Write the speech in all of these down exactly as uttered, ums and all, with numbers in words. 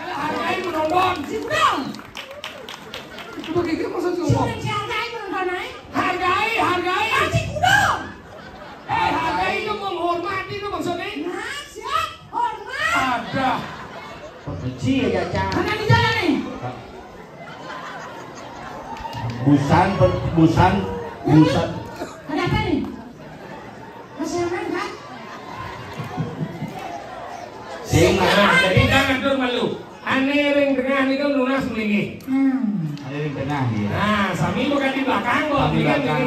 Hargai penonton. Si Udang. Itu gigi maksud si Udang. Siapa yang hargai penonton, ay? Hargai, hargai. Ah, si Udang. Eh, hargai itu menghormati itu maksudnya. Nah, siap. Hormat. Ada. Kecil ya, Cang. Mana di jalan nih? Busan, ber- busan, busan. Ada apa nih? Masih aman kan? Sing, nah, jadi jangan tuh malu. Ane ring tengah niku nunas mriki. Hmm. Ada yang tengah dia. Nah, sami bukan di belakang kok. Di belakang.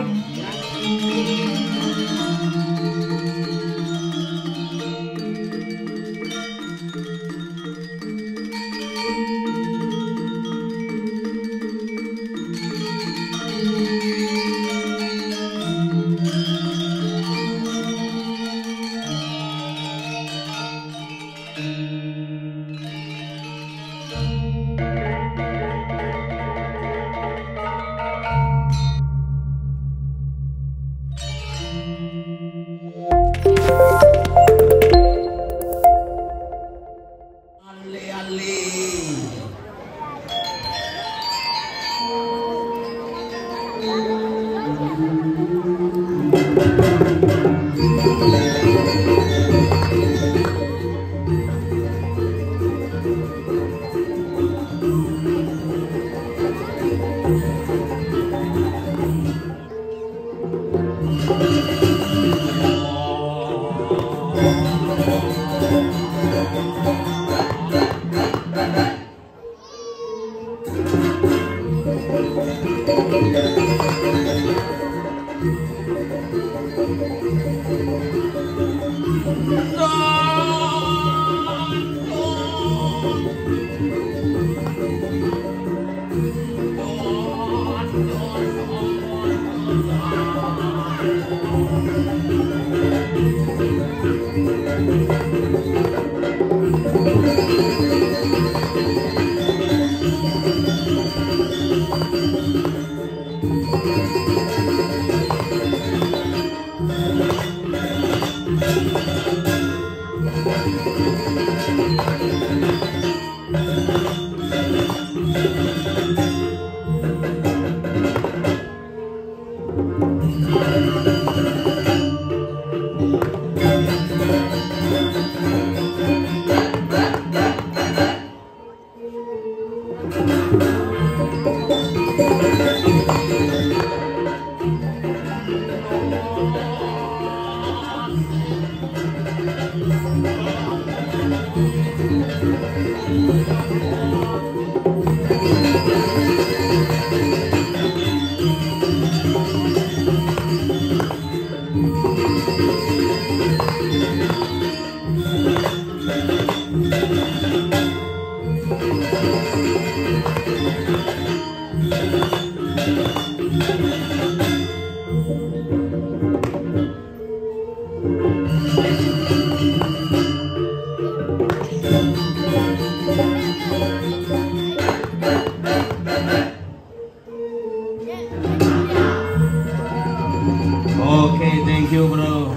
Oke, thank you, bro.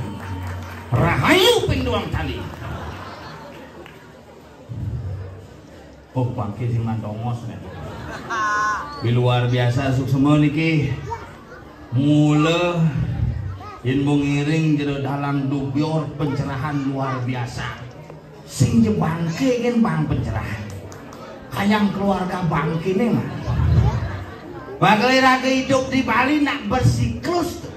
Rahayu ping duang tali. Oh, bangke sing mantongos nih. Ini luar biasa suksema niki. Mula yen mau ngiring jero dalang dubior pencerahan luar biasa. Sing je bangke kan bang pencerahan. Kayang keluarga bangke nih mah. Bakal raga hidup di Bali nak bersiklus tuh.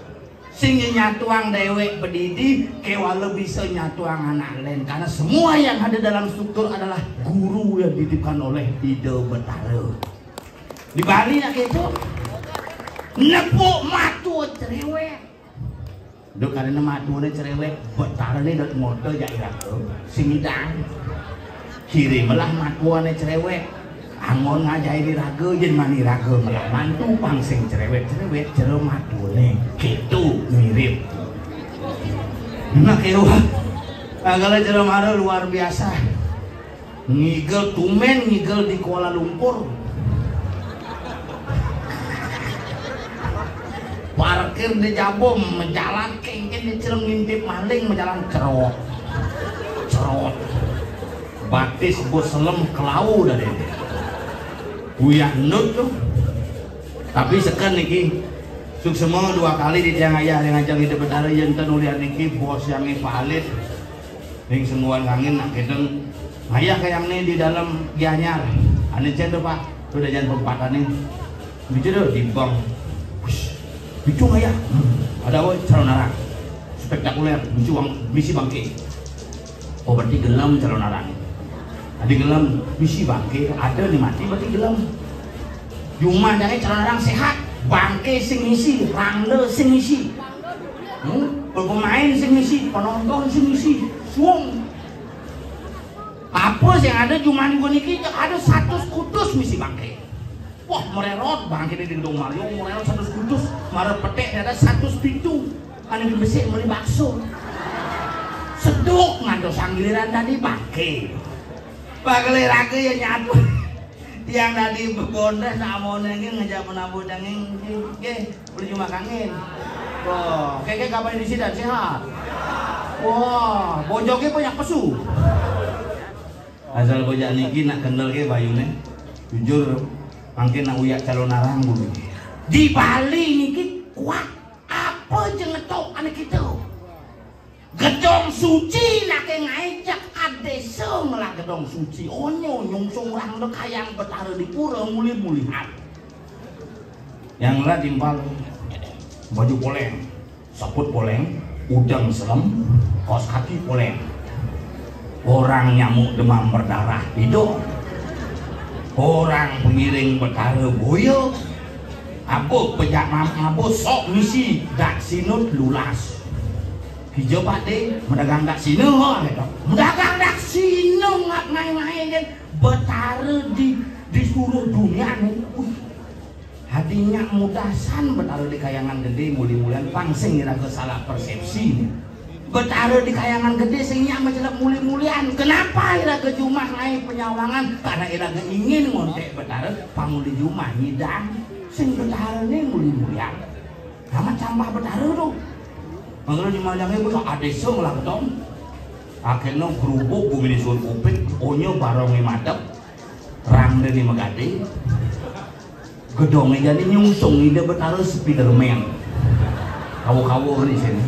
Sing nyatuang dewek pedidi, kewala bisa nyatuang anak len. Karena semua yang ada dalam struktur adalah guru yang dititipkan oleh Ida Betara. Di Bali nak gitu. Nepuk matu cerewet. Duh, karena matuné céréwék, Betarané dot ngoda jak iraga. Sing ngidang. Kirimlah matuné céréwék. Anggon ngajahin iraga, yén mani iraga ngelah mantu pang sing céréwék-céréwék jero matuné. Kéto mirip. Nah, kéweh. Nah, kalau jero mara luar biasa. Ngigel, tumén ngigel di Kuala Lumpur. Parkir di Jabom, majalan kéngkén di Cereng, ngintip maling, majalan cerot. Cerot. Batis bos selem kelau dah deh. Buyah nut tuh. Tapi seken niki, suksema dua kali di tiang ayah yang ajang hidup Betara, yén ten ulian niki bos yang palit. Ning sengguan kangin nak kedeng. Ngayah kayang né di dalam Gianyar. Ané cén tuh, Pak. Tuh dah jalan perempatan nih. Bicu tuh di bank. Wush. Bicu ngayah. Hmm. Ada apa? Calonarang. Spektakuler. Bicu bang, misi bangké. Oh, berarti gelem calonarang. Adi gelem, misi bangké. Ada nih mati, berarti gelem. Jumah dangé calonarang séhat. Bangké sing ngisi, rangda sing ngisi. Hmm? Pemain sing ngisi, penonton sing ngisi. Suung. Apa sing ada jumah minggu niki, ada satus kutus misi bangké. Wah, mererot bangké di Gedung Mario, mererot satus kutus. Mara peték ada satus pitu. Anu di besik meli bakso. Seduk ngantos giliran tadi bangké. Bakal raga ya nyatu. Tiang tadi bebondes amoné nggih ngejak menabuh daging nggih. Beli cuma kangin. Wah, kéké kapan di sidan séhat? Wah, bojoké banyak pesu. Asal bocah niki nak kendel ké bayuné. Jujur, mangkin nak uyak calonarang dulu. Di Bali niki kuat apa je ngetok ané kita. Gedong suci naké ngaéjak adésa ngelah gedong suci. Onyo nyungsung rangda kayang Betara di pura muli-mulihan. Yang ngelah timpal baju poléng, saput poléng, udeng selem, kaos kaki poléng. Orang nyamuk demam berdarah idup. Orang pengiring Betara boya. Abuh pejak mam-, abuh sok misi dak sinut lulas. Kija Pak Dé, medagang dak sina, ha, gitu. Medagang dak sina ngap ngaé-ngaé, kan. Betara di, di seluruh dunia ni. Wih. Hadinya mudasan Betara di Kayangan Gedé muli-mulian pang sing iraga salah persepsi ni. Betara di Kayangan Gedé sing nyak macelep muli-mulian. Kenapa iraga jumah ngaé penyawangan? Karena iraga ingin ngonték Betara pamuli jumah nyidang sing Betara ni muli-mulian. Amat sampah Betara tu. Mangkana nyumajangé kuwi adésa ngelah gedong. Akhirnya gerubuk bumi ni suwun kuping, onya barongé madep, rangdané magadé. Gedongé jani nyungsung Ida Betara Spiderman. Kawa-kawa di sini.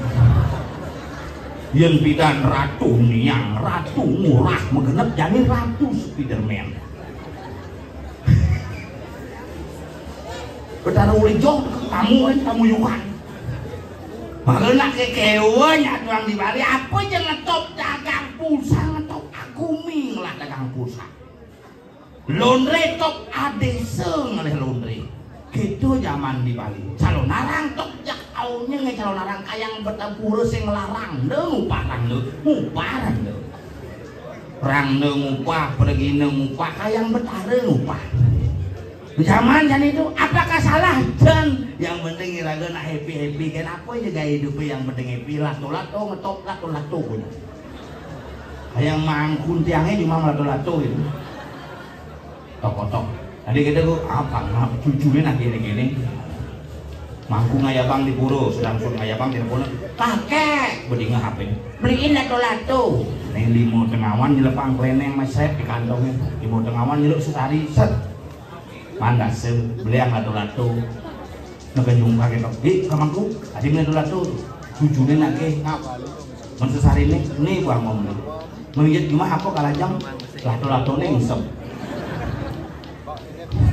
Yén pidan ratu niang, ratu ngurah magenep jani ratu Spiderman. Betara uli joh tamu kan, tamu yukan. Maka nak kekewa nyak tuang di Bali, apa je ngetop dagang pulsa, ngetop agumi ngelah dagang pulsa. Londre top adésa ngelih londre. Gitu zaman di Bali. Calonarang top jak aunya nge calonarang kayang betapura sing larang. Le ngupah rang le, ngupah rang le. Rangda ngupah, pergina ngupah, kayang Betara ngupah. Zaman jani tu, apakah salah? Dan yang penting iraga nak happy-happy, kenapa je gaya hidupnya yang penting happy, lato-lato, ngetop lato-lato punya. Kayang mangkun tiangnya cuma lato-lato gitu. Tok-tok. Tadi kita tu, apa, ngap cucunya nak gini-gini. Mangku ngayabang di pura, sedang sun ngayabang di pura. Kakek, bedinga H P. Beliin lato-lato. Neng lima tengawan nyelepang keleneng mas sep di kantongnya. Lima tengawan nyeluk sesari, set. Mandase, beliang lato-lato. Nega nyungkah kita. Ih, kamangku, tadi beli lato-lato. Cucunya nak ke, ngap. Mun sesari ni, ni buang ngomong. Menjadi cuma apa kalajang? Lato-lato ni ngisep.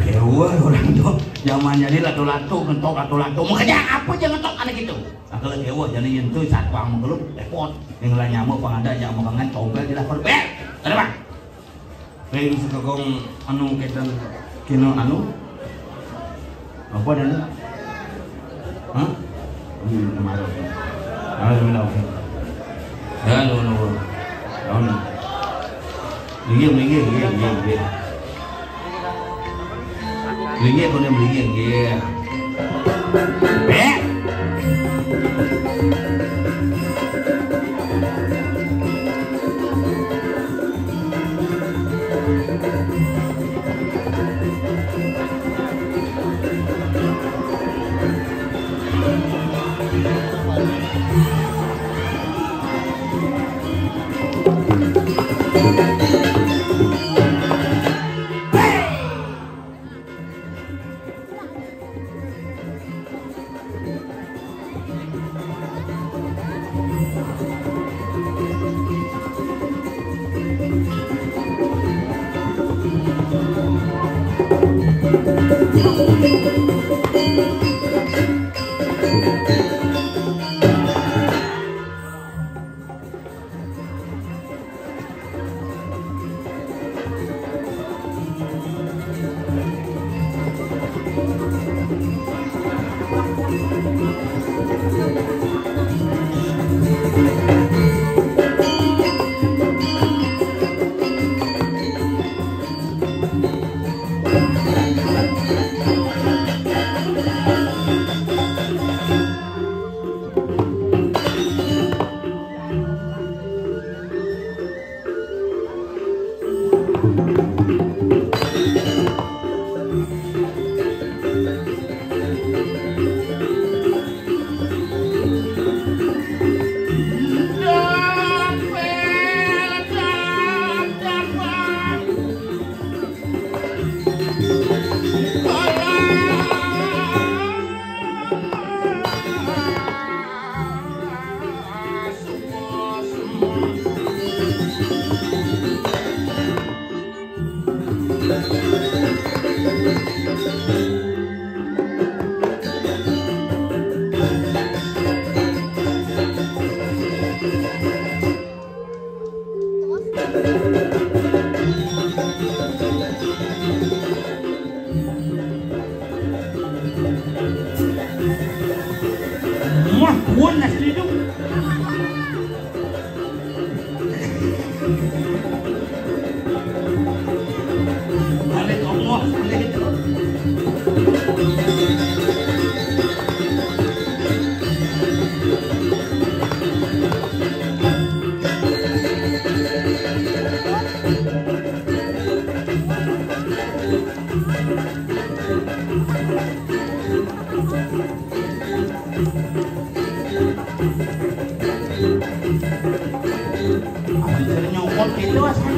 Keweh orang tu. Zaman jani lato-lato, ngetop lato-lato. Makanya apa je ngetop anak itu? Nah, kalau keweh jani nyentuh satpam mengkelup, repot. Yang lah nyamuk pang ada, jangan makan tombel je lah perbel. Ada bang? Ring sekekong anu kita kena anu. Apa dan? Hah? Hmm, kemarin. Halo, halo. Halo, halo. Halo. Linggih, linggih, linggih, linggih, linggih. Linggih, kau ni linggih, linggih. Eh. Wah, pun nasi itu. Balik Allah, balik. Nyokot gitu, asal.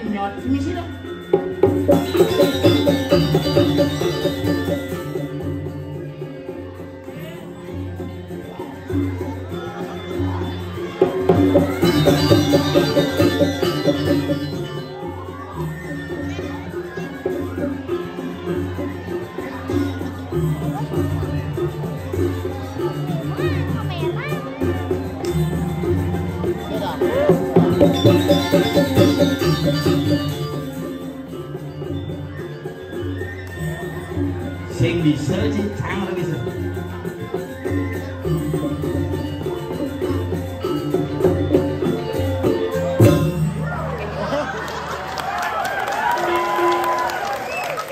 Denyot, misi dong. Sing bisa, Ci, cang bisa.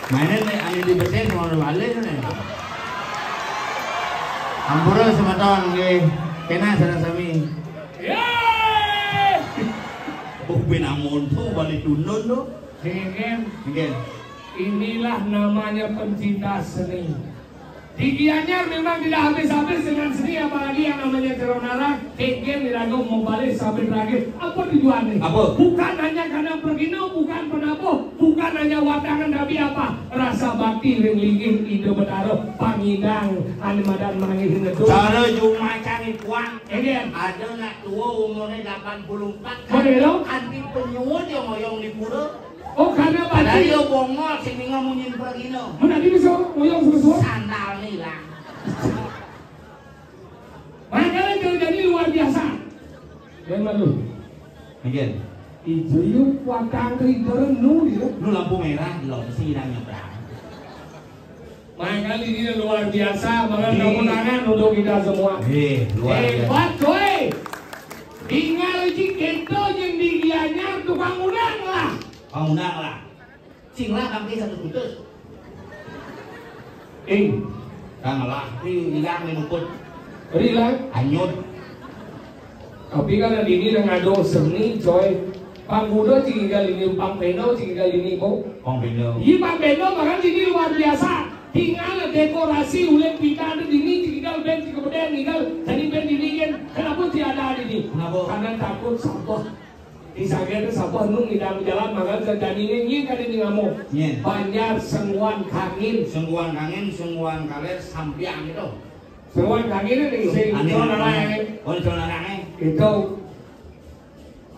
Mainan nih, ane di besen mau balik nih. Ampura semeton nggih. Kena sareng sami. Yeay! Oh, ben amonto balik dunun to. Nggih. Nggih. Inilah namanya pencinta seni. Di Gianyar memang tidak habis-habis dengan seni, apalagi yang namanya Jero Narang. Kengken diragu mau balik sampai terakhir. Apa tujuannya? Apa? Bukan hanya karena pergino, bukan penabuh, bukan hanya watangan, tapi apa? Rasa bakti ring linggih Ida Betara, pangidang ane madan manggih nedu. Cara jumacan kuat. Kengken. Ada nak tua umurnya delapan puluh empat. Begitu? Anti penyuwun yang ngoyong di pura. Oh, karena padahal batu. Dia bongol, sing ninga munyin pergino. Mana dia bisa ngoyong suruh-suruh? Sandal nih lah. Makanya kerjanya luar biasa. Dan malu. Again. Itu yuk watang ke itu nu dia. Nu lampu merah, lo sing nyebrang. Makanya ini luar biasa, makan Nih. Tepuk tangan untuk kita semua. Nih, luar biasa. Hebat, coy. Tinggal di kita yang di Gianyar tukang undang lah. Tukang undang lah. Sing lah kami satu putus. Ing. Kang lah, ri ilang menukut. Ri ilang? Anyut. Tapi kan dini nang ado seni, coy. Pang Budo cinggal ini, Pang Bendo cinggal ini, kok. Pang Bendo. Iya, Pang Bendo, bahkan ini luar biasa. Tinggal dekorasi ulen pita ada dini, cinggal ben, cinggal beden, tinggal jadi ben dini kan. Kenapa tiada dini? Kenapa? Karena takut sampah. Di samping itu sampah nung di dalam jalan, bahkan terjadi ini, ini kan ini ngamuk. Iya. Banjar Sengguan Kangin. Sengguan Kangin, Sengguan Kaler, Sampiang itu. Semua kaki ini nih, sing Ane John Anang. Anang. Oh, John Anang. Itu.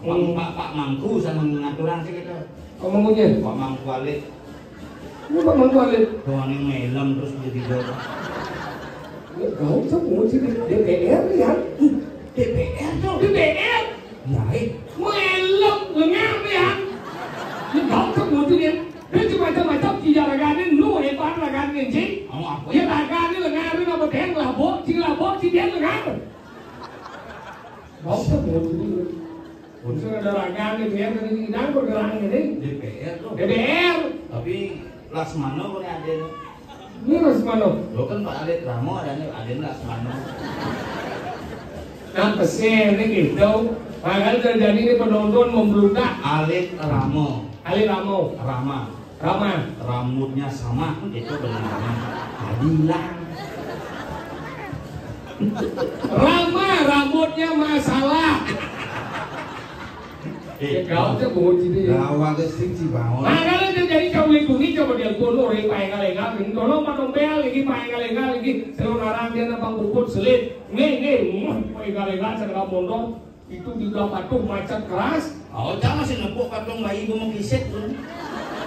Pak, Hmm. Pak, Pak Mangku sama ngaturan sih gitu. Ngomongnya? Pak Mangku Alit. Ini Pak Mangku Alit. Tuh, ane melem terus jadi gol. Ya, kau tuh mau jadi D P R ya? Uh, D P R tuh. D P R. Ya, eh. Melem, lengar ya. Ya, kau tuh mau jadi. Dia cuma macam-macam, dia ragane, nu hebat ragane, cing. Oh, apa? Ya, ragane lengar, apa deng, labok, cing labok, cing deng lengar. Bau tuh, bau tuh. Unsur ada ragane, biar dari hidang bergerak ini. D P R tuh. D P R. Tapi Lasmano punya aden. Ini Lasmano. Lo kan Pak Alit Ramo, ada nih, aden Lasmano. Nah, pesen ini gitu. Makanya terjadi ini penonton membludak. Alit Ramo. Alit Ramo. Rama. Rama. Rambutnya sama, itu benar. Adilah. Rama, rambutnya masalah. Eh, kau tuh bocil deh. Gawa gesing si bangun. Makanya dia jadi kau lindungi, coba dia kono, orang paengal-engal, tolong Pak Tompel lagi, paengal-engal lagi, selalu narang dia nampak bubut selit. Nge, nge, muh, paengal-engal, saya nggak mondok. Itu di Blahbatuh macet keras. Oh, jangan sih nepuk patung bayi gua mau kisit tuh.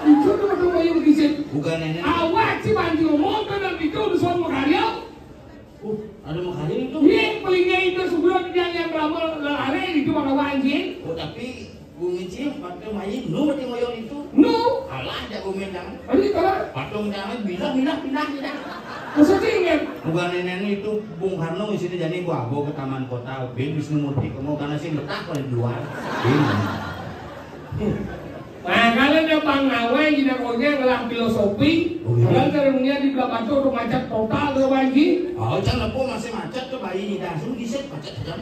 Itu tuh patung bayi mau kisit. Bukan nenek. Awak si banjir umum kan dan itu udah suami karya. Uh, ada mau karya itu. Iya, paling nggak itu sebulan dia yang lama lari itu mana banjir. Oh, tapi gua mici patung bayi nu berarti ngoyong itu. Nu. Alah, ada gua main jangan. Tadi kalah. Patung jangan bilang, bilang, bilang, bilang. Maksudnya ingat. Bukan nenek itu Bung Karno isinya jadi gua bawa ke taman kota. Bin Wisnu Murti kamu karena sih betah paling dua. Bin. Nah, kalau ada Bang Nawai di dalamnya ngelah filosofi, oh, iya. Kalau dari dunia di Blahbatuh tuh macet total tuh, Bang Ji. Oh, jangan lupa masih macet tuh bayi dah. Langsung kisit macet kan.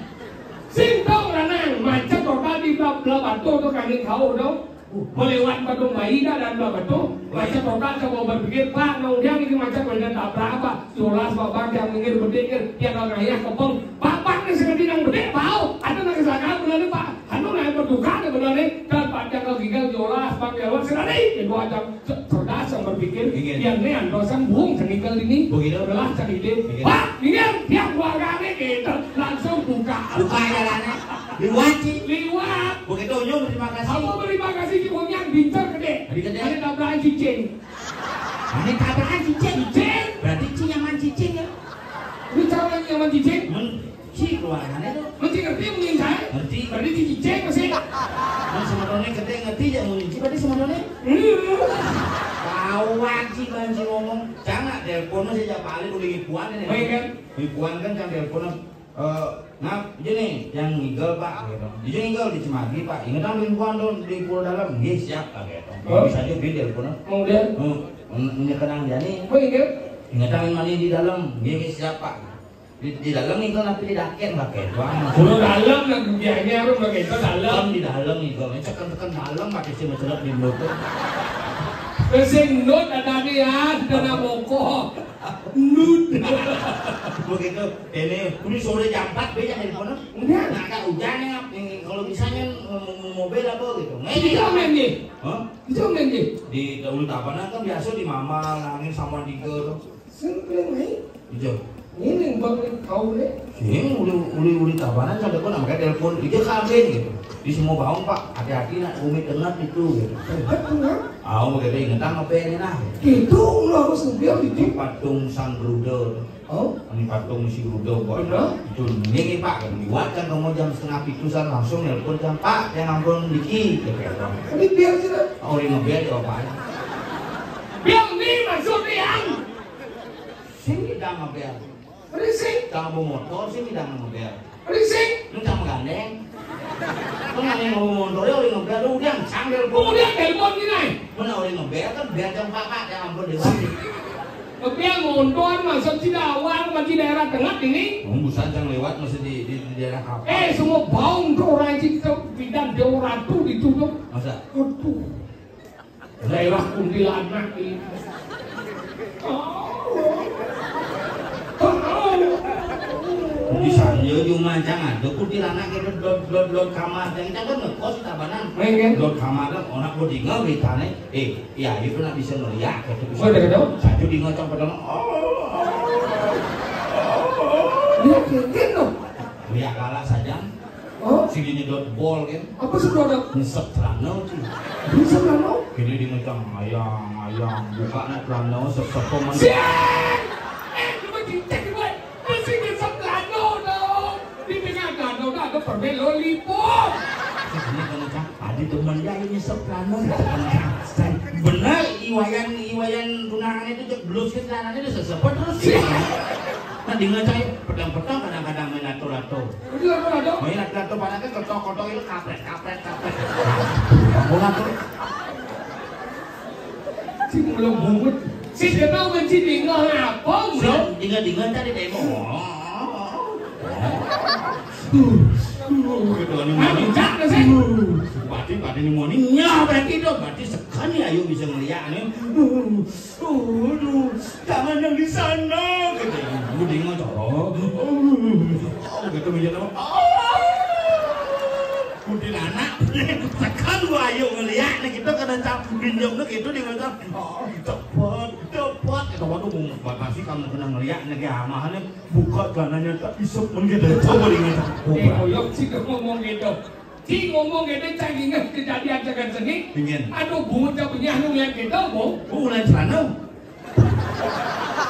Sing tau ranang, macet total di Blahbatuh tuh kami tahu dong. Melewat Patung Bayi dah dan Blahbatuh, macet total, coba berpikir, Pak, nang udah ini macet, udah tabrak apa? Jelas, Bapak, yang minggir bedik, dia nggak ngayah kepeng. Bapak nih sekali nang bedik, bau. Ada nang kecelakaan, benar nih, Pak. Anu nang berduka nih, benar nih. Dan Pak, jangan gigil, jelas, Pak, lewat sekali. Itu aja. Cerdas yang berpikir, iya. Yang nih, ando sang buang, sang gigil ini. Begitu. Jelas, sang ide. Iya. Pak, minggir, dia keluarganya gitu. Langsung buka. Buka jalannya. Liwat, Ci. Liwat. Begitu, Nyum, terima kasih. Apa terima kasih, Ci? Wong yang bincer gede. Gede. Ada tabrakan cicing. Ada tabrakan cicing? Cicing. Berarti Ci nyaman cicing ya? Ini cara yang nyaman cicing? Men, Ci keluarannya tuh. Men Ci ngerti mungkin saya? Ngerti. Berarti Ci cicing masih. Awan sih kan si ngomong, jangan telepon sih, ya paling udah ipuan ini. Oh, iya kan? Ipuan kan yang telepon, eh, ngap, ini nih, yang ngigel, Pak, gitu. Ini ngigel di Cemagi, Pak. Ingetan ipuan tuh di Pulau Dalam, nggih siap, Pak, gitu. Oh. Bisa juga dia telepon. Mau dia? Hmm, ini kenang dia nih. Oh, iya. Ingetan mana di dalam, nggih, nggih, siap, Pak. Di, di dalam itu nanti di daken, Pak, gitu. Kalau dalam, nah, biayanya harus pakai itu dalam. Kan di dalam itu, tekan-tekan dalam, pakai si mecelok di mulut. Sing nut ada nih ya, ada nama kok. Nut. Begitu, ini, ini sore jam empat, be, yang telepon. Udah. Nah, agak hujan ya, ini kalau misalnya mau, mau mobil apa gitu. Nggak, ini Itu jangan. Main nih. Hah? Itu main nih. Di dahulu tabanan kan biasa di mama, nangin sama tiga tuh. Sing paling naik. Iya. Ini bang kau nih. Sing uli, uli, uli tabanan kan depan namanya telepon. Iya, kabin gitu. Di semua baung, Pak, hati-hati nak, umi dengar itu gitu. Hebat tuh, ya. Ah, mau kita ingetan apa ini nah? Itu lu harus ngebiar itu. Di patung Sang Bruder. Oh? Ini patung si Bruder, Pak. Bener? Itu ini, Pak, yang buat kan kamu jam setengah pitu, saya langsung nelpon jam, "Pak, yang ampun Diki." Gitu. Ini biar sih, dah. Oh, ini ngebiar ya, Pak. Biar nih maksudnya yang. Sini dah ngebiar. Berisik. Kamu motor sini dah ngebiar. Berisik. Lu tak menggandeng. Lu nggak mau motor ya, udah ngebiar, lu udah sanggar gua. Udah telepon gini. Mana orang ngebiar kan, biar jam kakak, ya ampun, Dewa. Tapi yang ngontor masuk Cidawang, masih daerah tengah ini. Kamu busan yang lewat masih di, di, di daerah apa? Eh, semua baung tuh orang itu bidan Dewa Ratu itu tuh. Masa? Aduh. Daerah kuntilanak ini. Di sana cuma jangan ada kuntilanak itu dot dot dot kamar, yang kita kan ngekos di tabanan. Iya, iya. Dot kamar kan, orang gua dengar beritanya. Eh, ya, itu nak bisa ngeliat gitu. Oh, ada gitu? Satu di ngocok pedang. Oh, oh, oh, oh. Iya, mungkin loh. Ngeliat kalah saja. Oh? Sing nyedot bol kan. Apa sih produk? Nyesep celana tuh. Bisa celana? Kini dia ngecang ayang, ayang, buka nak celana, sesep pemen. Siang! Eh, cuma dicek gue. Masih nyesep celana dong. Di tengah danau tuh ada permen lollipop. Ini kan ngecang, tadi temen dia ini nyesep celana. Bener, iwayan, iwayan tunangan itu cek belus ke celananya itu sesep terus. Siang! Nah, dia ngecang, pedang-pedang kadang-kadang main atur-atur. Itu apa ada? Main atur-atur, padahal kan kotok-kotok itu kaprek, kaprek, kaprek. Aku ngatur. Si mulut bungut. Si dia tahu kan si tinggal apa, bro? Tinggal-tinggal tadi demo. Gitu kan, ini. Ancak dah, sih. Berarti, berarti ini mau ini, nyah, berarti itu, berarti sekan ya, ayo bisa ngeliat nih. Aduh, jangan yang di sana, gitu. Mendingan cara. Oh, gitu, meja nama. Oh. Kuntilanak. Tekan gua ayo ngeliat nih, kita kena cap pinjam tuh gitu, dia ngecap. Oh, cepet, cepet. Kata waduh, mau batasi kamu kena ngeliat nih, kayak amahannya buka celananya tak isep, mungkin dari coba dia ngecap. Eh, koyok sih ngomong gitu. Si ngomong gitu, cang inget kejadian tekan seni. Ingin. Aduh, bungut cang punya anu yang gitu, Bung. Oh, ulan celana.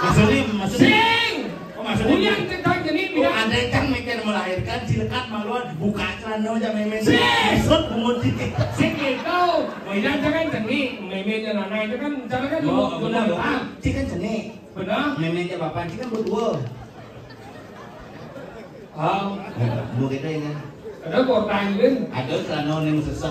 Maksudnya, maksudnya. Sing. Oh, maksudnya. Ulian tekan seni, oh, bilang. Ada yang cang mikir melahirkan, si lekat maluan, buka celana aja, memen. Sing. Maksud bungut dikit. Sing gitu. Ulian tekan seni, memennya nana itu kan, misalnya kan, oh, bungut, benar, bungut, dong. Ah. Cik kan seni. Benar. Memennya bapak, cik kan berdua. Ah. Nah, bu kita ini. Ada korban kan? Ada celana yang sesek.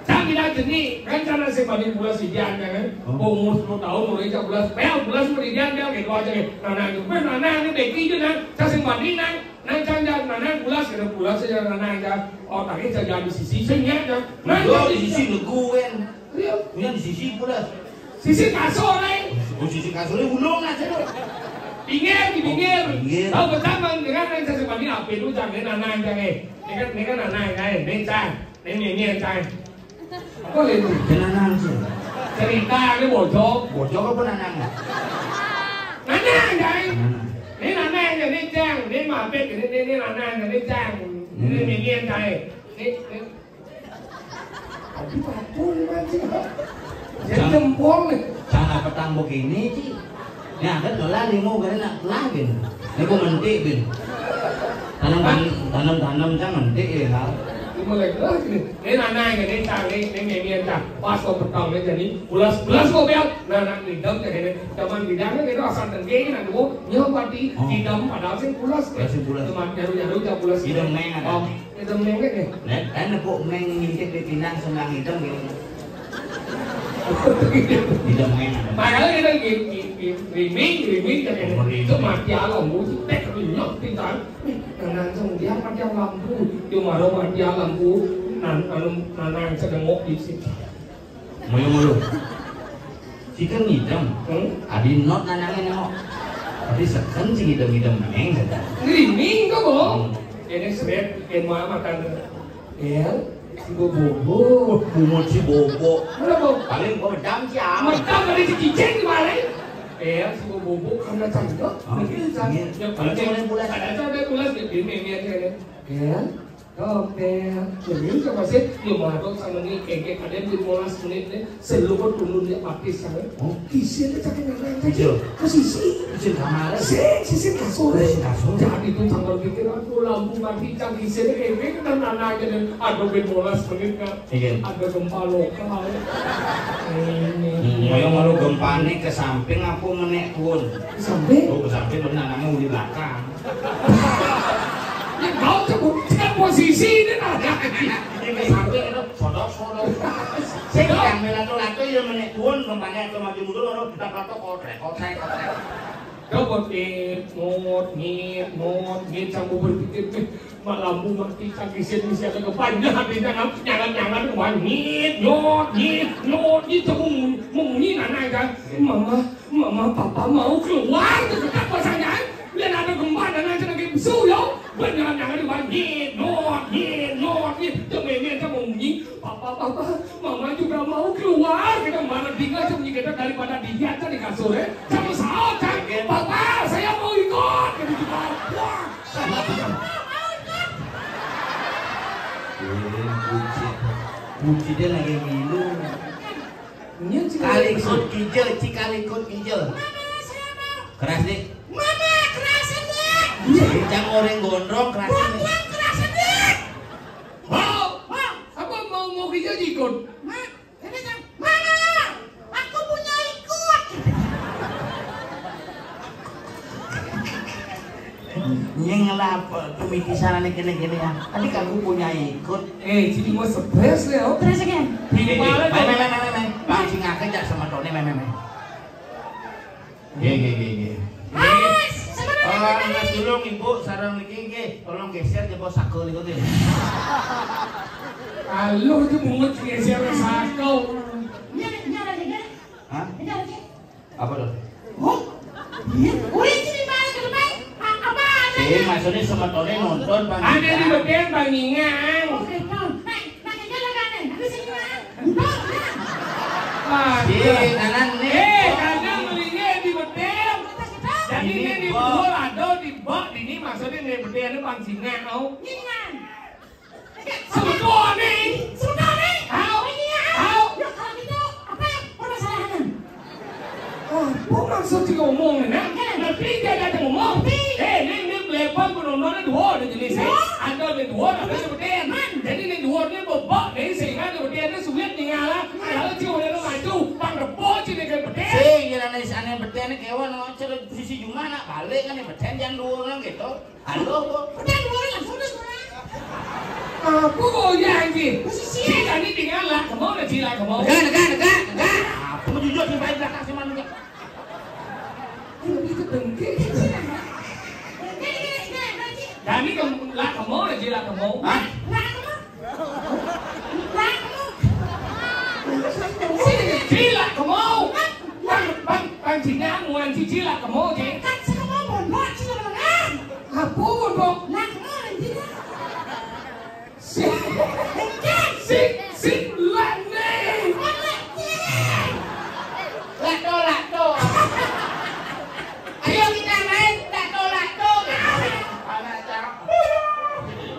Tapi dah jenih, kan cara si banding pula si Dian kan? Oh. Umur sepuluh tahun, umur tiga belas, pel, belas umur Dian dia gitu aja gitu. Nah, nah, itu kan, nah, nah, ini Becky itu, nah, saya sing banding, nah, nah, jangan, jangan, nah, nah, belas, gitu, belas aja, nah, nah, jangan. Oh, tapi saya jangan di sisi, sing ya, jangan. Nah, yo, jangan di sisi. Lu gue. Iya. Punya di sisi pula. Sisi kasur, eh. Oh, sisi kasur ini ulung aja tuh. Pinggir, di pinggir. Oh, pinggir. Tahu pertama dengan yang saya sebabnya apa itu, jangan, ini anak yang jangan. Ini kan, ini kan anak yang jangan. Ini, Cang. Ini, ini yang jangan. Apa lagi? Jangan langsung. Cerita, ini bocok. Bocok apa nanang? Nanang, jangan. Nanang. Ini nanang, ini, Cang. Ini mabek, ini, ini, ini nanang, ini, Cang. Ini, hmm, ini yang jangan. Ini, ini. Aduh, apa nih, Mas? Jadi jempol nih. Cara petang begini, Ci. Ini ada telah lima kali nak telah, Bin. Ini gua mentik, Bin. Tanam, tanam, tanam, tanam, jangan mentik ya, Kak. Mulai gelas gini. Ini nana gini, cang, ini, ini, ini, cang. Pas kau petang ini jadi, gelas, gelas kau biar. Nana ngidem kayak gini. Cuman bidangnya gitu, asal tengking, nah, gua, nyoba di, Oh. ngidem, padahal sih gelas, Gelas sih gelas. Cuman nyaru-nyaru, cang, gelas. Ngidem meng ada. Oh, ngidem meng, gitu. Nah, kan nepuk meng ngintip di pindang, senang ngidem, gitu. Ngidem meng ada. Padahal kita gini, gini, gini, riming, riming, kayak gini. Oh, riming. Itu mati alam, gua, tek, rinyok, pindang. Nang langsung dia mati lampu, cuma mati lampu, nan anu nanang sedengok di sini. Mulu-mulu. Sikeun ngidem. Hmm? Adi not nanangnya nengok. Tapi seken sih ngidem-ngidem neng saja. Ngerining tuh, Bong. Hmm. Ini seret, kayak mama kan. Ya, si bobo. Bungut si bobo. Mana, Bong? Paling gua medam sih, ah. Medam dari si cicing kemarin. Ya, si bobo karena cantik. Oh, Mungkin iya. Cantik. Ya, Kalau paling cuma bulan. Ada cuma bulan, jadi ini, ini, ini. Ya, dompet. Jadi, coba sih, ya, baru sama ini, kayak, kayak ada yang di molas menit nih, seluruh turun dia pakai sana. Oh. Kisir dia cakap yang lain. Iya. Ke sisi. Kisir kamar. Sing, sisi kasur. Sisi kasur. Jadi itu tanggal pikiran, aku lampu mati, cang kisir, kayak, kayak, kita nana aja deh. Aduh, ben molas menit, Kak. Iya. Ada gempa lokal. Ini. Hmm, ayo malu gempa nih ke samping apa menek pun. Ke samping? Oh, ke samping benar, namanya di belakang. Ya, kau tuh, kan posisi ini ada. Ini sampai itu sodok-sodok. Saya yang melato-lato ya menek pun, kembali atau maju mundur, lalu tak lato kotrek, kotrek, kotrek. Coba tit, ngot, ngit, ngot, ngit, sambil berpikir, "Eh, malam bu mati, tak isin, isi ada kepanjangan, di jangan, jangan, jangan, wah, ngit, nyot, ngit, nyot, ngit, kamu munyi, munyi, nana, kan?" Mama, Mama, papa mau keluar, tuh, tetap pasangan. Biar ada gempa dan aja lagi besu, yo. Beneran jangan dibanting. Not, yin, not, yin. Cemengin, cemengin. Papa, papa, mama juga mau keluar. Kita mana tinggal, cemengin kita daripada dihiat di kasur, ya. Cemeng saut, kan? Papa, saya mau ikut. Gitu juga. Wah. Kunci dia lagi minum. Ini cikalikut kijel, cikalikut kijel. Mama, saya mau. Keras nih. Mama, kerasan nih. Iya, jangan orang gondrong keras nih. Buat kerasan nih. Wow, wow. Apa mau mau kijel ikut? Ma, ini kan. Mama, aku punya ikut. Nyeng lah, pemitisan ini gini-gini ya. Tadi kamu punya ikut. Eh, jadi mau stres ya, oh. Terus again. Di mana tuh? Main, main, main, main, main. Bang, sing aja jak sama Tony, main, main, main. Nggih, nggih, nggih, nggih. Mas, sebenarnya Oh, gimana Mas nih? Tulung, Ibu, sareng niki nggih, tolong geser jebos sakel niku nggih. Aluh, itu bungut geser sakel. Ini ada, ini ada lagi. Hah? Ini ada lagi. Apa tuh? Oh, iya. Udah, sini, balik ke depan. A-, apa ada? Eh, maksudnya semetonnya nonton, Bang. Ada di bagian Bang Ingang. Oh, gitu. Nah, nah, ini ada, nih. Ada sini, nah. Enggak, nah. Ah, Iya, kanan nih. Eh, kanan belinya di betel. Jadi ini di Bang. Betul ada di bak ini maksudnya di betel ini Bang Singa, oh. Ini, nah. Sebetulnya. Sebetulnya. Tahu? Ini ya. Tahu? Ya, kalau gitu, apa yang permasalahannya? Apa maksud si ngomong, nak? Ngerti dia kata ngomong? Ngerti. Eh, ini, ini level penontonnya dua ada jenisnya. Dua? Ada yang dua, ada seperti Man. Jadi ini dua ini bebak, ini sehingga seperti ada sulit nih ngalah. Kalau si udah lu maju, pang repot sih dia kayak betul. Sing, yang aneh, aneh betul ini kewan, no, cerita sisi cuma nak balik kan, ya betul, jangan dua orang gitu. Halo, Bu. Udah, dua orang langsung, terus dua orang. Apa kau janji? Posisi. Sila ni tinggal lah, kamu dah sila kamu. Negak, negak, negak, negak. Apa mau jujur sih, baik belakang sih manusia. Ini lebih ke dengki. Kami kamu lah, kamu dah sila kamu. Hah? Lah, kamu. Lah, kamu. Sila kamu. Bang, bang, bang, sila, muan sila kamu, je. Kan saya mau mondok, sila menengah. Apa mondok? Lah, kamu, sila. Sik, sik, sik, lane. Lak do, lak do. Ayo kita main lak do, lak do. Anak cakep.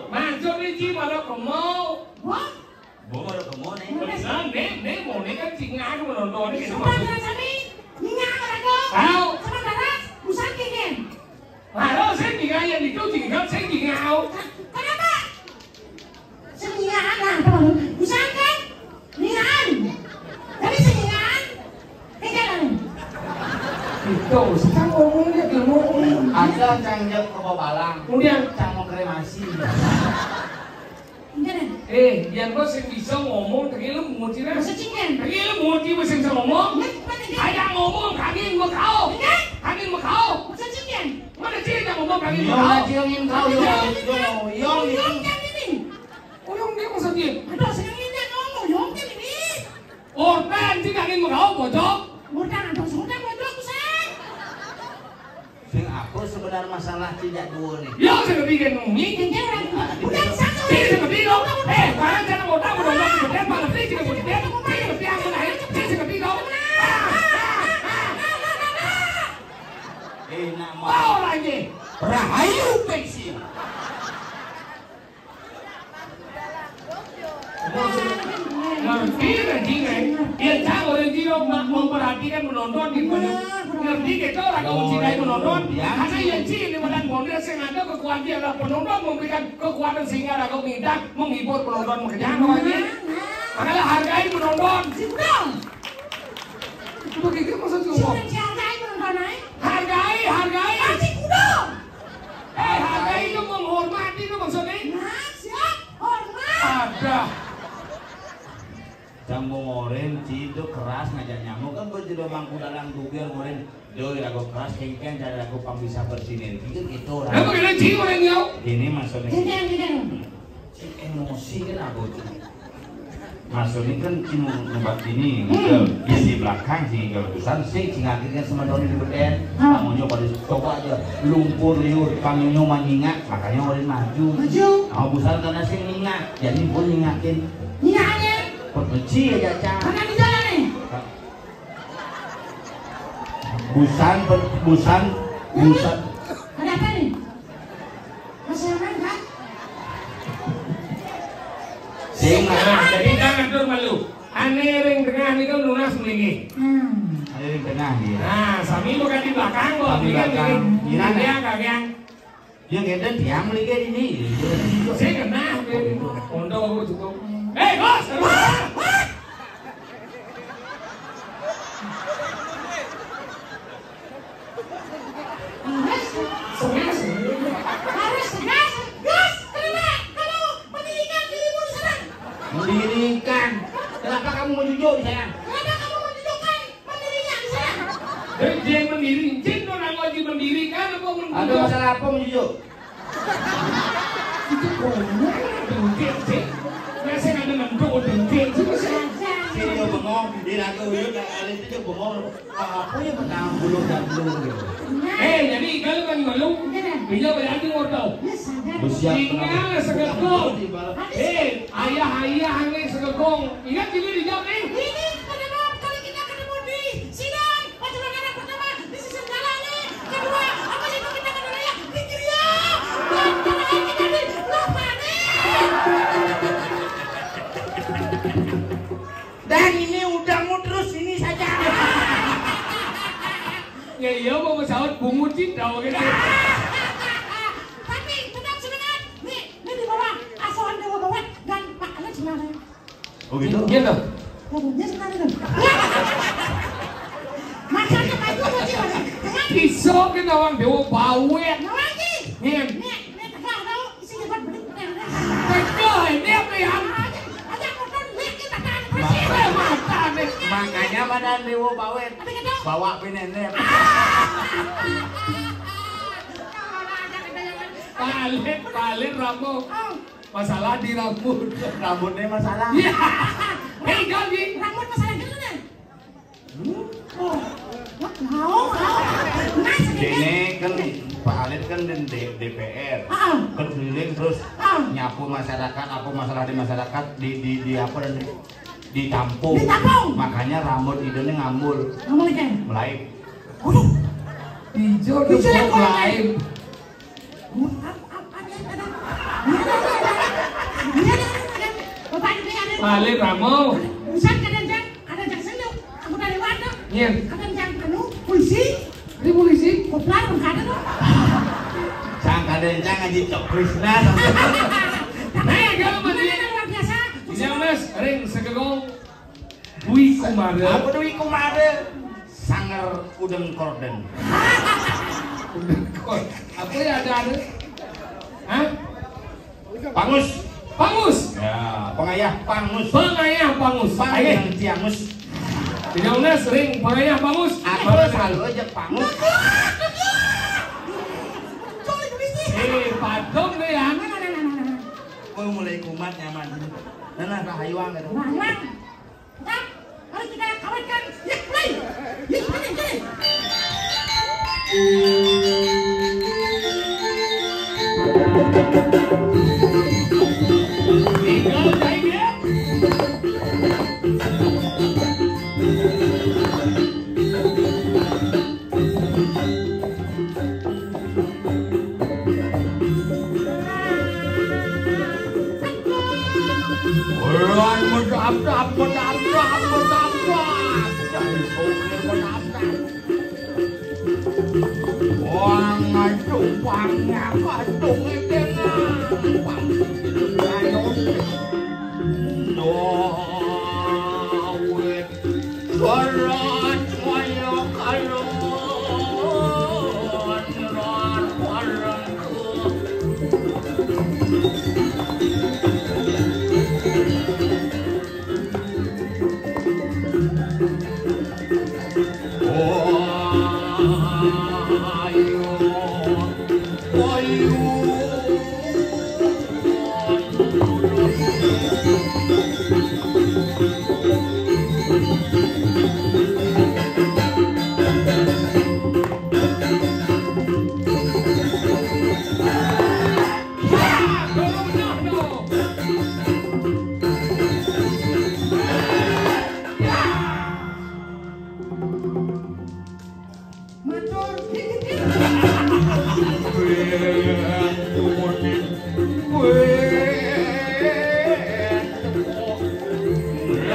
Maksud ni, Ji, malah kamu. Wah. Bawa ada kamu ni. Benar, ni, ni, mau ni kan singa tu menonton ni. Sumpah, Sami. Singa, malah tu. Tahu. Sama darah, busan kengin. Halo, saya tinggal yang itu, tinggal saya tinggal. Kenapa? Saya tinggal, Yang cang mau kremasi. Enggak deh. Eh, yang gua sing bisa ngomong, tadi lu muji dah. Masa cingen? Tadi lu muji, gua sing bisa ngomong. Enggak, bukan enggak. Aja ngomong, kagin gua kau. Enggak. Kagin gua kau. Masa cingen? Mana sih yang ngomong, kagin gua kau? Iya, ngomong, yang ini. Uyung dia maksudnya. Aduh, sing ini ngomong, uyung dia ini. Orban, sih kagin gua kau, bocok. Orban, aduh, sudah bocok, buset. Sing apa sebenar masalah tidak dua nih? Yo, sing ketiga nungi. Udah, satu. Sing ketiga. Eh, barang jangan mau tahu, udah mau ketiga, malah sing ketiga, sing ketiga, sing ketiga, sing ketiga. Eh, nak mau. Mau lagi. Rahayu pensi. Ngerti, ngerti, ngerti. Yang tahu orang Cina memperhatikan, menonton di mana. Ngerti kita orang kaum Cina yang menonton. Karena yang Cina di Padang Bondel sing ada kekuatan adalah penonton memberikan kekuatan sehingga ada kau minta menghibur penonton mengejar namanya. Makanya hargai penonton. Begitu maksud gua. Hargai penonton, eh. Hargai, hargai. Hargai kuda. Eh, hargai itu menghormati itu maksudnya. Nah, siap. Hormat. Ada. Jambung oren, Ci, itu keras ngajak nyamuk kan, buat jodoh mangku dalam dubiar oren. Doi lagu keras, kengkeng cari lagu pang bisa bersinergi kan gitu orang. Emang gini, Ci, orangnya? Ini maksudnya. Gini, gini. Cing emosi kan aku tuh. Maksudnya kan cing nembak ini, gitu. Dia di belakang sih, kalau pesan sih, cing akhirnya sama Doni di beden. Kamunya pada coba aja, lumpur liur, kamunya mah nyingak, makanya orang maju. Maju. Mau busan karena sih nyingak, jadi pun nyingakin. Nyingakin? Perbenci aja, Cang. Karena di jalan nih. Busan, per- busan, busan. Ada apa nih? Masih aman kan? Sing. Nah, jadi jangan atur malu. Ane ring tengah niku lunas mriki. Hmm. Ane ring tengah dia. Nah, sami bukan di belakang kok. Di belakang. Ini kagian. Yang ngeden tiang lagi ini. Saya kena, kondo cukup. Eh, bos, harus tegas. Harus tegas. Gas, terima. Kamu mendirikan dirimu di sana. Mendirikan. Kenapa kamu menjujur di sana? Kenapa kamu menjujurkan? Pendirinya di sana. Dari dia yang mendiri, jin tuh nang lagi mendirikan apa? Ada masalah apa, Mujo? Itu konyol, dengkit, sih. Biasa ada ngantuk, dengkit, sih. Sini dia bengong, di lagu itu, tak ada itu dia bengong. Apa ya, petang bulu dan bulu gitu. Eh, jadi kalau kan malu, dia berarti ngortau. Tinggal segegong. Eh, ayah-ayah ini segegong. Ingat juga dijawab nih. Ini ketemu, kali kita ketemu di Sidang. Perjalanan pertama di sisi jalan nih. Kedua, apa itu kita ke ya? Di kiri ya. Dan kedua kita di lupa nih. Dan ini udah mau terus ini saja. Ya iya, mau pesawat bungut sih, tahu gitu. Tapi tetap semangat. Nih, ini di bawah asuhan Dewa Bawet dan Pak Alex Nara. Oh gitu? Iya toh. Waduh, dia sebenarnya tuh. Makanya maju maju. Iso kita orang Dewa Bawet. Nah, lagi. Nih. Nih, nih tegak tau. Isi cepat belit. Tegak ini apa ya? Aja, aja motor nih kita tahan. Mata nih. Makanya badan Dewa Bawet. Apa gitu? Bawa pinenep. Palit, palit rambut. Oh. Masalah di rambut. Rambutnya masalah. Iya. Hei, Doni. Rambut masalah gitu nih. Oh. Mau, mau. Mas, ini kan Pak Alif kan di D- DPR. Ah. Kan keliling terus Ah. nyapu masyarakat, apa masalah di masyarakat, di di di apa dan di, ditampung. Ditampung. Makanya rambut idenya ngambul. Ngambul aja. Melayu. Waduh. Hijau Hijau tuh yang mulai. Melayu. Balik kamu. Buset, kadang jang, ada jang sendok. Aku dari warna. Iya. Kadang jang anu, polisi. Ini polisi. Koplar, kadang tuh. Sang kadang jang ngaji cok Krisna. Nah, kalau masih luar biasa. Iya, Mas, ring segegong. Dwi Kumara. Apa Dwi Kumara? Sanger udeng korden. Udeng korden. Apa ya ada ada? Hah? Pangus. Pangus. Ya, pangayah pangus. Pangayah pangus. Pangayah. Ayo. Yang ciangus. Tidak unas ring pangayah pangus. Apa selalu aja pangus? Eh, padom deh ya. Oh, mulai kumat nyaman. Nah, nah, rahayu angkat. Lanang. Tetap harus kita kawetkan. Ya, mulai. Ya, mulai, mulai. Tinggal, Cai, ya. Buruan medabdab, medabdab, medabdab. Dari sopir medabdab. Wah, ngadung, wah, ngadung, edengan. Wah, ayo. Dawet. Berat wayah kalon, ran warengku. Oh, ayo, ayo.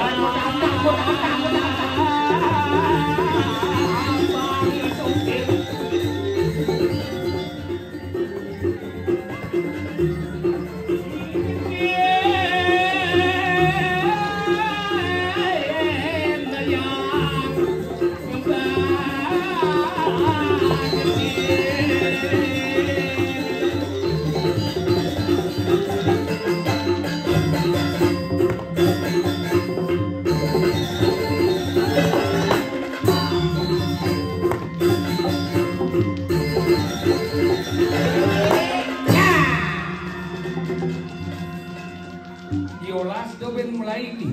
Matur. Yolas do ben mulai iki.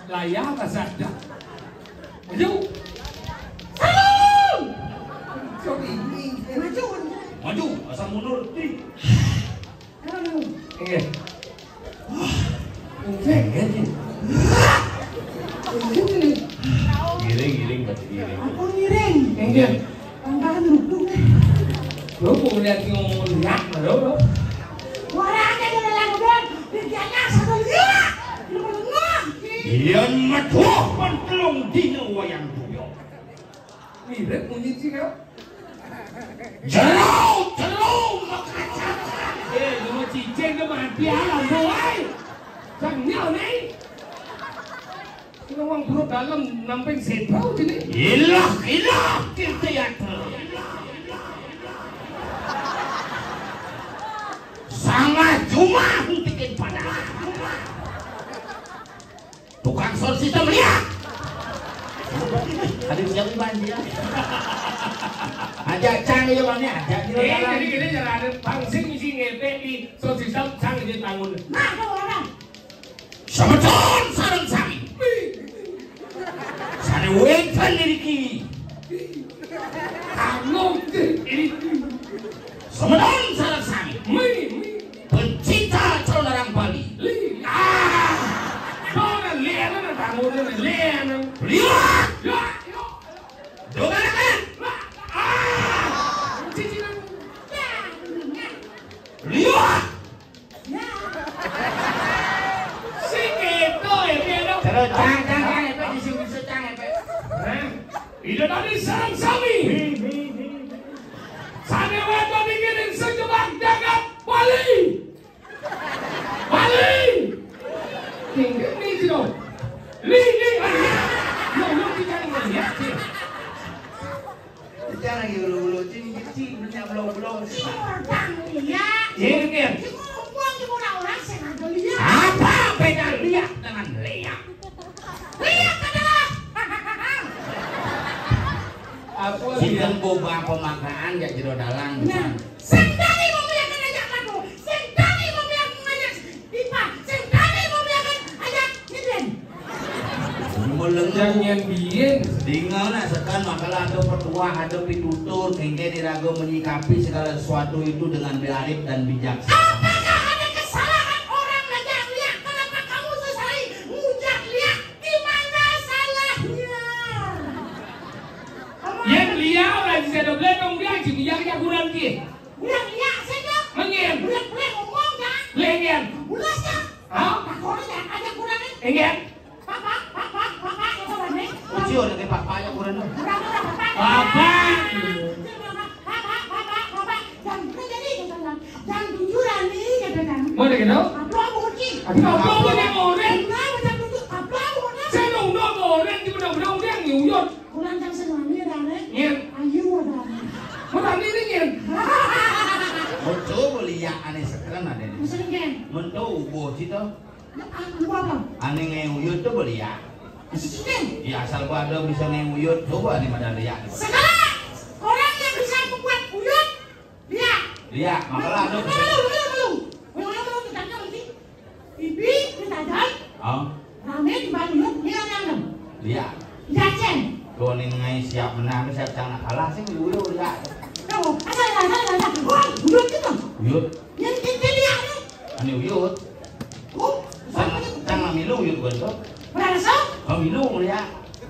Layah ta sadar. Maju. Salam. Sorry. Maju. Maju, asal mundur. Di. Salam. Inggih. Wah, inggih, inggih. Inggih. Ngiring, ngiring, Pak, ngiring. Apa ngiring? Inggih. Pangkalan rukun. Lho, kok ngeliat ngomong liat, lho, lho. Suaranya dia lagi bilang, pikirannya satu liat. Lu melengah. Yen metuh pentelung dina wayang doya. Mirip munyi sih, lho. Jero, jero, makacakan. Eh, lu mau cicing ke mati alam, boy. Sang nyau, nih. Ini wong perut dalam namping sedra sini. Ilah, ilah, kirti atra. Sangat jumah tikin pada. Tukang sound system lihat. Aduh, siapa banjir? Aja cang ya, Bang, ya. Aja di Eh, dalam. Jadi gini, jangan ada bang sing isi ngepek di sound system, sang ini bangun. Nah, kalau orang. Semeton sareng sami. Sane wénten niki. Anu niki. Semeton sareng sami. Mi, mi. Pencinta calon orang Bali. Li. Ah. Calon lianan, bangunan lianan. Lihat. Ya, ya. Dogarangan. Ah. Cicilan. Ya. Lihat. Sing kéto ya, piye to? Terus cang, cang, cang, epek, isu-isu cang, epek. Hah? Ida tadi sareng sami. Sané wédon iki ning sejebak jagat Bali. Bali. Tinggal nih, Cino. Li, li, ah. Lo, lo, kita lihat, ya. Kita lagi ulu-ulu, cing, cing, punya belong-belong. Iya. Dengan Lea. Lea adalah. Apa Sinten dia? Boba pemakaan jak jero dalang. Nah, sing tadi mau ngajak aku, sing tadi mau ngajak Ipa, sing tadi mau ngajak Nidin. Meleng. Jangan biyen. Dinga nak sekan makalah ada petuah, ada pitutur, kengke diraga menyikapi segala sesuatu itu dengan arif dan bijaksana. Apakah ada kesalahan orang ngajak Lea? Kenapa kamu sesali ngujak Lea? Di mana salahnya? Yen Lea ora bisa doble tong dia jing iya ya kurang ki. Kurang Lea saja. Mengen. Boleh boleh ngomong kan? Lengen. Ulas kan? Hah? Takon aja aja kurang ni. Engen. Papa, papa, papa, ya coba ni. Ucio ada papa ya kurang. Kurang kurang papa. Papa. Papa, papa, papa, papa. Dan menjadi kata dan jujur ni kata kan. Mana kita? Apa aku uci? Apa aku punya orang? Kenapa macam tu? Apa aku nak? Saya nak orang orang di mana orang yang nyuyut. Kurang jam sembilan ni dah ni. Nyen. Ayu dah. Mau tadi ni nyen. Mentu belia ane sekeren ada ni. Maksudnya kan? Mentu ubo cita. Lupa apa? Ane ngai uyut tu belia. Maksudnya kan? Ya asal gua ada bisa ngai uyut coba ane madan lia. Segala orang yang bisa membuat uyut Lia. Lia, makalah ada. Malu, malu, malu. Malu, malu, malu, malu, malu, malu. Ibi, ditajan. Ah. Rame di Bandung, ni orang yang Lia. Lia, Cen. Kau ni ngai siap menang, siap cang nak kalah sih, dulu Lia. Tahu, asal, asal, asal. Wah, uyut kita. Uyut. Yang kita Lia ni. Ani uyut. Oh, cang, cang nak milu uyut gua tu. Berasa? Kau milu Lia.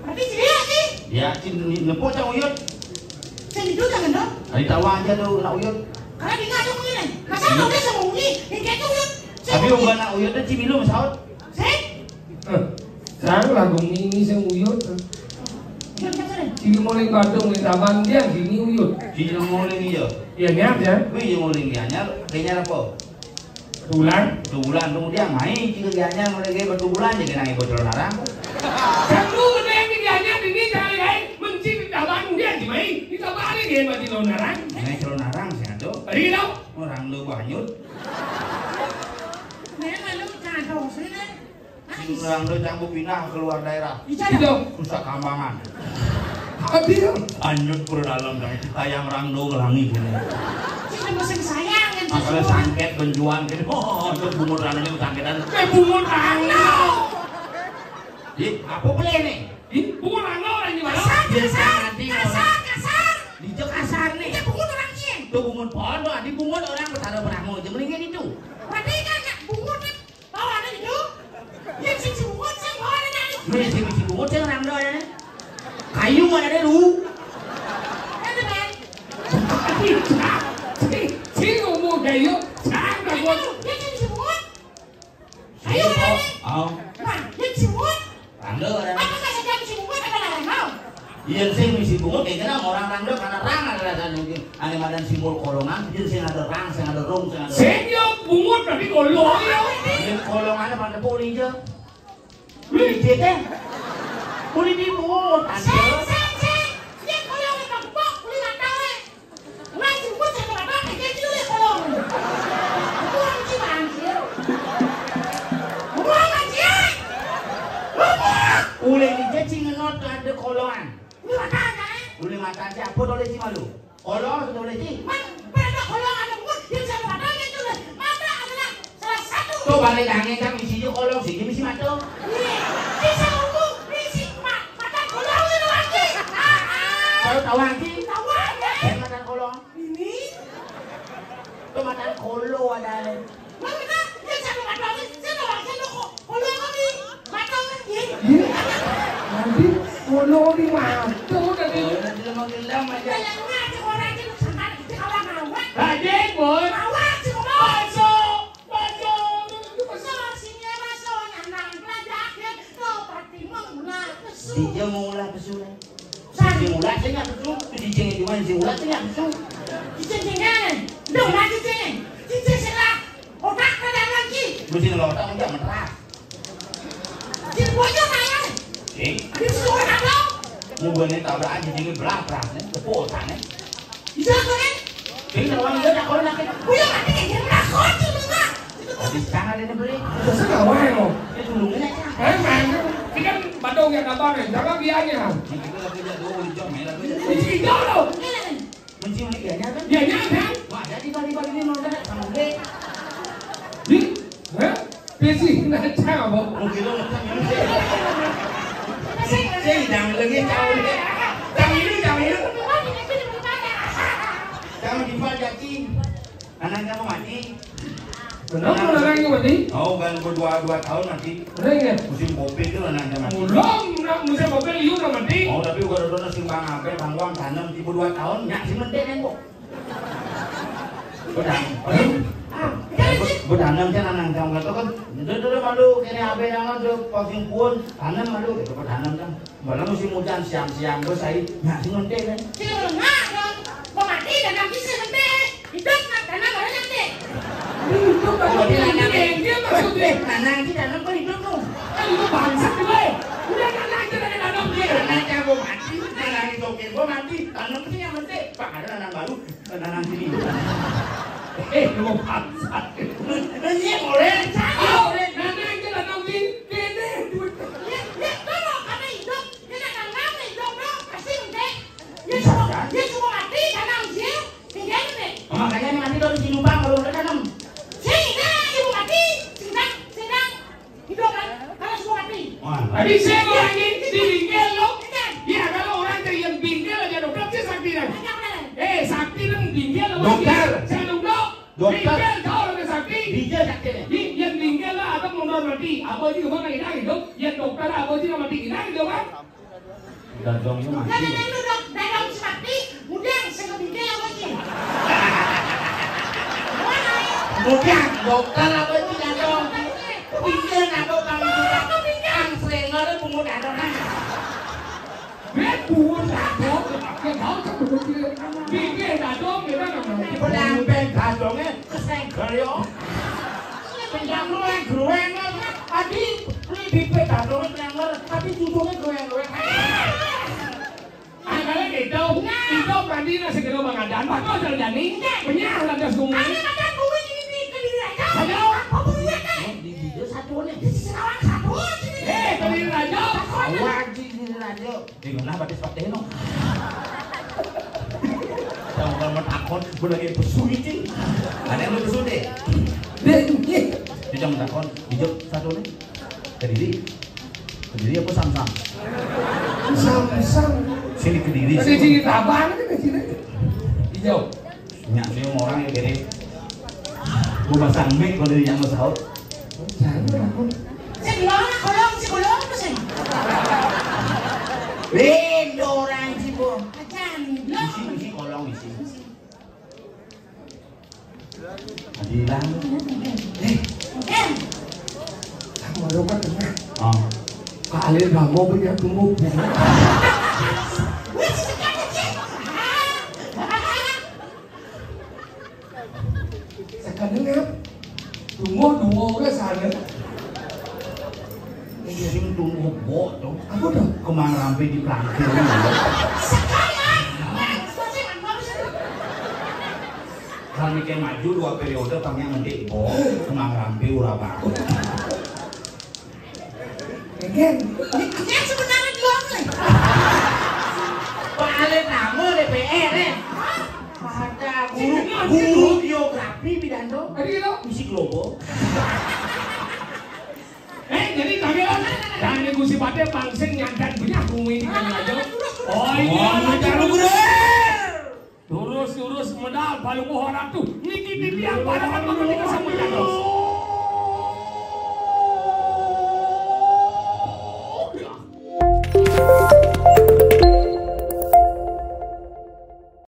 Berarti dia sih. Ya, cin nepo cang uyut. Cin itu jangan dong. Ari tawa aja tu nak uyut. Karena dia ada mungkin. Masa kau dia sama uni, yang kayak tu uyut. Tapi uban nak uyut tu cin milu saut. Sih? Eh, sang lagu ini sing uyut. Uyut apa ni? Cini mulai Badung di Sabang dia gini uyut. Cini mulai iya. Iya, niat ya. Wih, yang mulai dia nyar, kayaknya apa? Tulan. Tulan kemudian main jika dianyar mereka bertubulan jadi nangis bocor larang. Satu gede yang dianyar ini jangan lain mencit di taban dia di main di taban ini dia mati lawan larang. Nangis lawan larang sih tuh. Tadi kita orang lu banyut. Memang lu kado sih. Orang lu campur pindah keluar daerah. Itu. Susah kambangan. Adil. Anyut ke dalam dah. Ayam rangdo ngelangi gini. Kita musim sayang yang Makanya sangket benjuang gini. Oh, itu bungut rangdo ini sangketan. Eh, bungut rangdo. Di, apa boleh nih? Di, bungut rangdo orang di mana? Kasar, kasar, kasar, kasar. Di Jakarta nih. Itu bungut orang ini. Tuh bungut pondok, di bungut orang betara beramu aja mendingan itu. Berarti kan bungut Bawa ada itu. Yang sing sing bungut sing bawa ada itu. Lu yang sing sing bungut sing rangdo ada ni. Kayu ada ni lu. Ada kan? Si, si ngomong kayu, sang takut. Yang sing sing bungut. Ayo ada ni. Oh. Nah, yang sing bungut. Rangdo ada ni. Apa saja yang sing bungut ada lah rangdo. Yen sing misi bungut ya kena orang rangdo karena rang adalah anu mungkin. Ane madan simbol kolongan, jadi sing ada rang, sing ada rung, sing ada. Sing yo bungut tapi kolong yo. Yen kolongan apa tepuk ni je. Beli je teh. Beli di bungut. Sing, sing, sing. Yen kolong apa kebok, beli mata we. Wah, bungut sing ada apa? Kayak gitu ya kolong. Buang sih anjir. Buang anjir. Buang. Ulih ni je sing ngenot ada kolongan. Ini matanya, eh? Boleh mata aja, apa boleh sih malu? Kolong atau boleh sih? Man, berapa kolong ada pun, dia bisa mata aja tuh. Mata adalah salah satu. Tuh balik angin kan misi aja kolong sih, misi mata. Iya, bisa ngomong, misi ma-, mata kolong itu lagi. Ah, ah. Tahu tahu lagi? Tahu aja. Eh, mata kolong. Ini. Tuh mata kolo ada. Mana? Dia siapa mata ini? Saya tahu aja lo kok. Kolo kami. Mata ini. Iya. Nanti kolo di mata tadi. Oh, nanti lo mau gelam aja. Kayaknya ada orang itu sama di kawan-kawan. Raden, Bos. Awas, si Bos. Masuk. Masuk. Masuk sini, masuk. Nang pelajaran. Tuh, pati mau mulai. Dia mau mulai pesu. Sing ulat sing nggak betul, tu cicing itu kan sing ulat sing nggak betul. Cicing sing kan? Dong lah cicing. Cicing sing lah. Otak ke dalam ki. Mesti kalau otak udah meneras. Cicing bocor saya. Eh? Habis suruh apa? Mau gue nih tabrakan cicingnya belah belah nih, tepuk otaknya. Bisa tuh nih. Ini lawan dia tak kau nak. Gue yang mati kayak gini, takut sih lu nggak? Itu mau Di tangan ini beli. Terus nggak wae lo. Ini dulu ini aja. Eh, main. Ini kan Badung yang gambar nih. Jangan dianya. Ini kita lagi lihat dulu, hijau, main lagi. Ini hijau lo. Mencium dianya kan? Dianya kan? Wah, jadi balik-balik ini mau ada sama gue. Di? Hah? Besi, nah, cang apa? Mungkin lo ngetem ini. Sing, jangan lagi, jangan lagi. Jangan ini, jangan ini. Jangan dipajaki. Anak kamu mati. Benar, benar, yang mati? Oh, kan berdua, dua tahun mati. Benar ya? Musim covid itu anak kamu mati. Ulung, nak musim covid liu nak mati. Oh, tapi gua udah nasi bang apa, bang uang tanam di berdua tahun, nyak si mentek kan kok. Gua tanam. Ah, gua, gua tanam kan anak kamu kata kan. Udah, udah, malu, kene abe tanam tuh, posting pun, tanam malu, gitu, gua tanam kan. Malah musim hujan, siang-siang, gua saya, nyak si mentek kan. Sing lengah dong. Mau mati dan nanti si mentek. Hidup nak tanam baru nanti. Hidup kan. Oh, dia nanam. Dia maksudnya. Tanam si tanam kan hidup tuh. Kan itu bangsat juga ya. Udah tanam aja dari tanam dia. Tanam jago mati, tanam itu oke, gua mati, tanam sih yang penting. Pak, ada tanam baru, tanam sini. Eh, lu mau bangsat. Ini boleh, saya boleh. Tanam aja tanam di, ini duit. Ya, ya, kalau karena hidup, dia nak tanam nih, hidup dong, pasti nanti. Dia cuma, dia cuma mati, tanam sih, tinggal nih. Makanya ini mati dong, di lubang, kalau udah tanam. Sini, dia cuma mati, sini, sini. Hidup kan? Kalau semua mati. Wah. Tapi saya mau lagi di bingkel lo. Iya, kalau orang yang bingkel aja dokter, dia sakti kan? Eh, sakti kan bingkel apa? Dokter. Saya dong, dok. Dokter. Bingkel kau orang sakti. Bingkel sakti nih. Di, yang bingkel lah, atau mau mati. Apa sih, gimana kita hidup? Yang dokter apa sih, mati kita hidup kan? Dadong itu mati. Dadong itu dok, dadong sakti, kemudian saya bingkel apa sih? Kemudian dokter apa sih dadong? Pinggir nado kang itu, kang selenger pungut dadong. Dia pungut dadong, ya tahu kan pungut dia. Pinggir dadong, dia kan nggak mau. Penampen dadongnya kesengger yo. Penjang grueng, grueng. Adi, ini bibit dadongnya selenger, tapi cucungnya grueng-grueng. Angkala gitu, itu tadi nasi kena mangadan, bakal terjadi. Penyah lantas bumi. Ada makan bumi ini di Kediri aja. Ayo. Apa bumi ya, Teh? Di video satu nih. Di sisi lawan satu sini. Eh, Kediri aja. Awak di Kediri aja. Di mana batis pakai no? Yang mau takon, gue lagi pesu ini. Ada yang lu pesu deh. Deh, deh. Di jam takon, di jam satu nih. Kediri. Kediri apa Samsam? Samsam. Sini Kediri. Tadi sini tabang, ini ke sini. Hijau. Nyak sih orang ya gini. Gua pasang mic kalau dia yang mau sahur. Jangan aku. Saya bilang kolong, si kolong apa sih? Beda orang sih, Bu. Acan, Isi, isi kolong, isi. Adilan. Eh, aku baru kan dengar. Oh. Kalian nggak mau punya tumbuh bunga. Sekarang ya, tumbuh dua orang sana. Ini sing tumbuh bok tuh. Apa tuh? Kemang rampe di pelangkir. Kan mikir maju dua periode, tangnya ngedik bok, kemang rampe ura banget. Ini, ini sebenarnya doang nih. Pak Alif Namo D P R, eh. Ada guru, guru geografi pidato. Tadi lo misi global. Eh, jadi kami kan, dan Gusti Pate pangsing nyandan banyak bumi di kami aja. Oh iya, oh, lancar lu, Bro. Lurus, lurus, medal, paling pohon ratu. Niki titiang pada kan memetik kesemuanya, Bro.